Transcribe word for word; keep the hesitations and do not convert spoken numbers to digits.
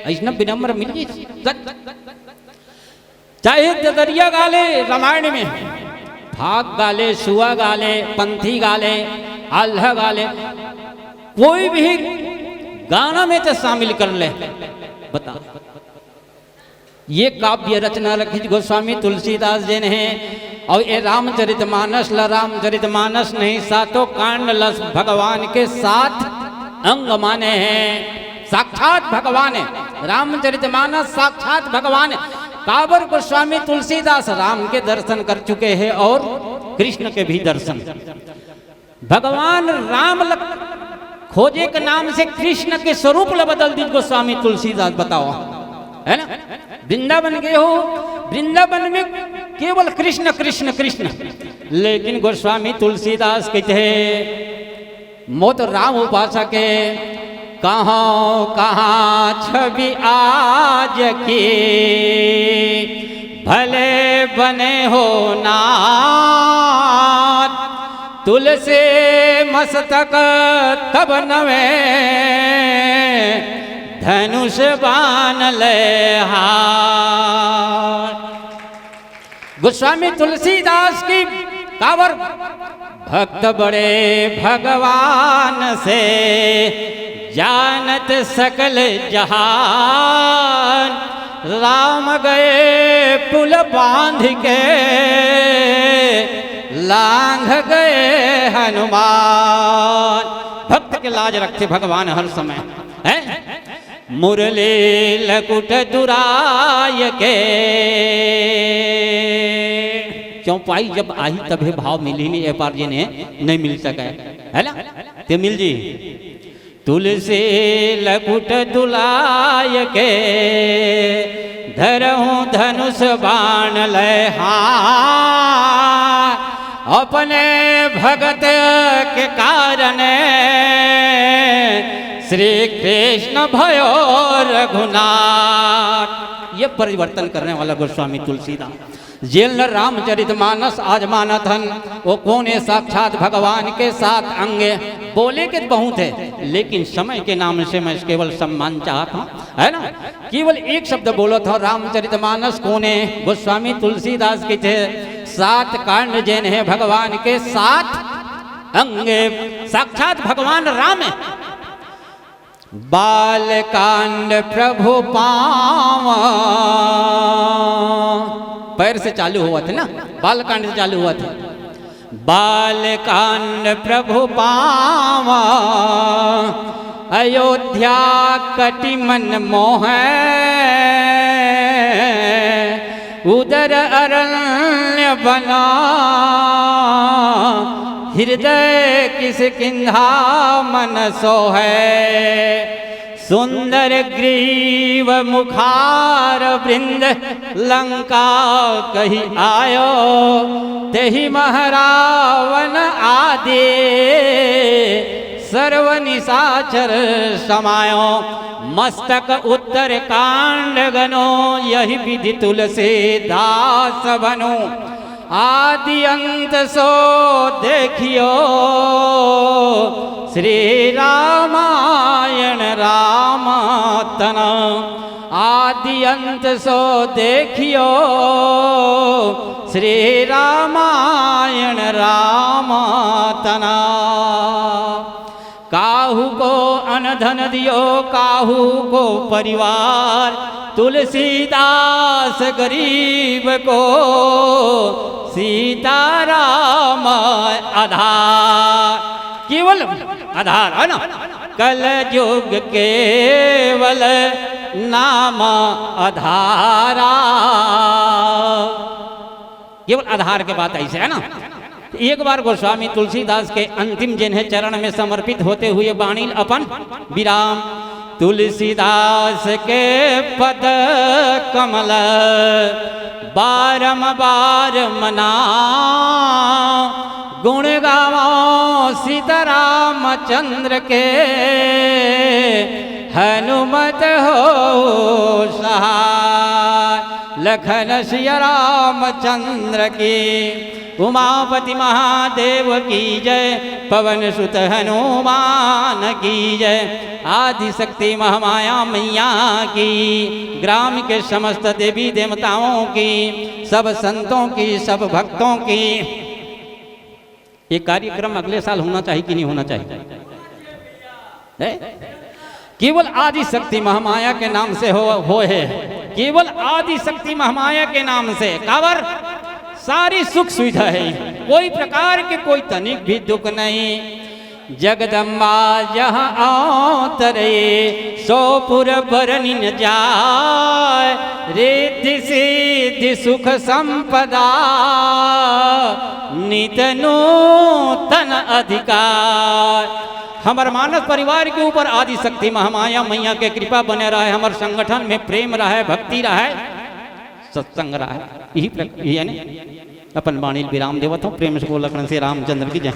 अइसना विनम्र मिल जाए। चाहे ददरिया गा ले रामायण में, फाग गा ले, सुआ गा ले, पंथी गा ले, आल्हा गा ले, कोई भी गाना में तो शामिल कर ले। बता, ये काव्य रचना रखिस गोस्वामी तुलसीदास जी ने हे। अउ ये रामचरितमानस ला रामचरितमानस नहीं, सातों कांड ला भगवान के सात अंग माने हे। साक्षात भगवान हे रामचरितमानस, साक्षात भगवान हे। काबर गोस्वामी तुलसीदास राम के दर्शन कर चुके हे अउ कृष्ण के भी दर्शन। भगवान राम ल खोजे के नाम से कृष्ण के स्वरूप ल बदल दिस गोस्वामी तुलसीदास। बताओ, है ना? वृंदावन गए हो, वृंदावन में केवल कृष्ण, कृष्ण, कृष्ण। लेकिन गोस्वामी तुलसीदास कहते हैं, मोत राम उपासक हे, कहाँ कहाँ छवि आज की, भले बने हो नाथ, तुलसी मस्तक तब नवे, धनुष बाण ले हाथ। गोस्वामी तुलसीदास की काबर, भक्त बड़े भगवान से, जानत सकल जहान। राम गए पुल बांध के, लांघ गए हनुमान। भक्त के लाज रखथे भगवान हर समय, हैं? मुरली लकुट दुराय के। चौपाई जब आही तभे भाव मिली, नहीं ए पार जी ने नहीं मिल सके, है ना? ते मिल जी। तुलसी लकुट दुलाय के, धरहूँ धनुष बाण लय हाथ। अपने भगत के कारण श्री कृष्ण भयो रघुनाथ। ये परिवर्तन करने वाला गोस्वामी तुलसीदास। जेन ल रामचरितमानस आज मानत हन, वो कोन हे? साक्षात भगवान के सात अंग। बोले के बहुत है, लेकिन समय के नाम से मैं केवल सम्मान चाहत हूँ, है ना? केवल एक शब्द बोलत हूँ, रामचरितमानस कोन हे? गोस्वामी तुलसीदास कथे, सात कांड जेन हे भगवान के सात अंग, साक्षात भगवान राम हे। बाल कांड प्रभु पावा, पैर से चालू होवत हे ना, बाल कांड से चालू होवत हे। बाल कांड प्रभु पावा, अयोध्या कटि मन मोहै। उदर अरण्य बना, हृदय किसकिंधा मन सोहै। सुंदर ग्रीव मुखार वृंद लंका कहि आयो। तेहि मह रावण आदि सर्व निशाचर समायो। मस्तक उत्तर कांड गनो, यहि विधि तुलसीदास बनो। आदि अंत सो देखियो, श्री रामायण राम तना। आदि अंत सो देखियो, श्री रामायण राम तना। काहू को अन धन दियो, काहू को परिवार, तुलसीदास गरीब को सीताराम आधार। केवल आधार है ना, कलयुग केवल नाम आधारा। केवल आधार के बात ऐसे है ना। एक बार गोस्वामी तुलसीदास के अंतिम जेन हे चरण में समर्पित होते हुए बाणी ल अपन विराम। तुलसीदास के पद कमल बारंबार मना, गुण गावो सीताराम चंद्र के, हनुमत हो सहाय। लखन सिया रामचंद्र की, उमापति महादेव की जय, पवन सुत हनुमान की जय, आदिशक्ति महामाया मैया की, ग्राम के समस्त देवी देवताओं की, सब संतों की, सब भक्तों की। ये कार्यक्रम अगले साल होना चाहिए कि नहीं होना चाहिए? है? केवल आदिशक्ति महामाया के नाम से हो, होय हे। केवल आदिशक्ति महामाया के नाम से। काबर? सारी सुख सुविधा हे, कोई प्रकार के कोई तनिक भी दुख नहीं। जगदम्बा जहाँ अवतरे, सो पुर बरनि न जाय। रिद्धि सिद्धि सुख संपदा, नित नूतन अधिकार। हमर मानस परिवार के ऊपर आदिशक्ति महामाया मैया के कृपा बने रहे, हमर संगठन में प्रेम रहे, भक्ति रहे, सत्संग रहे। यही प्रक-, यही है ने? अपन वाणी ल विराम देवत हूँ। प्रेम से बोल लखन से रामचंद्र की जय।